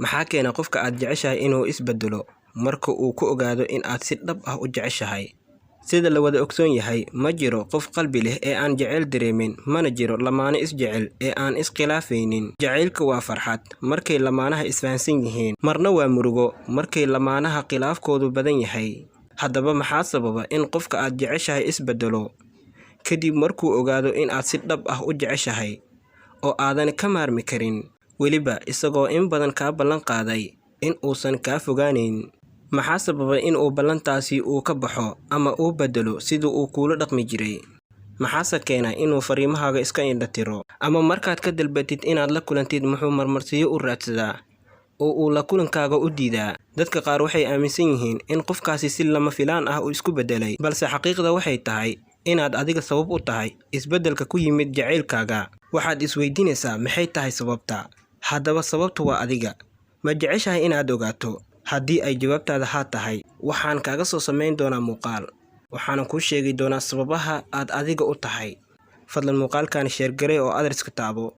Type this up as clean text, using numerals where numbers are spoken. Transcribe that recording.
Maxaa keena qofka aad jeceshahay inuu is beddelo marka uu ku ogaado in aad si dhab ah u jeceshahay? Sida la wada ogsoon yahay, ma jiro qof qalbi leh ee aan jacayl dareemin, mana jiro lamaane is jecel ee aan is khilaafaynin. Jacaylka waa farxad markay lamaanaha isfahansan yihiin, marna waa murugo markay lamaanaha khilaafkoodu badan yahay. Haddaba, maxaa sababa in qofka aad jeceshahay is beddelo kadib markuu ogaado in aad si dhab ah u jeceshahay oo aadan ka maarmi karin, weliba isagoo in badan kaa ballan qaaday in uusan kaa fogaanayn? Maxaa sababa in uu ballantaasi uu ka baxo ama uu beddelo sidii uu kuula dhaqmi jiray? Maxaase keena inuu fariimahaaga iska indha tiro? Ama markaad ka dalbatid inaad la kulantid, muxuu marmarsiyo u raadsadaa oo uu la kulankaaga u diidaa? Dadka qaar waxay aaminsan yihiin in qofkaasi si lama filaan ah uu isku beddelay, balse xaqiiqda waxay tahay inaad adiga sabab u tahay isbeddelka ku yimid jacaylkaaga. Waxaad isweydiinaysaa, maxay tahay sababta? Haddaba, sababtu waa adiga. Ma jeceshahay inaad ogaato? Haddii ay jawaabtaada haa tahay, waxaan kaaga soo samayn doonaa muuqaal, waxaana kuu sheegi doonaa sababaha aad adiga u tahay. Fadlan muuqaalkan share garee oo adreska taabo.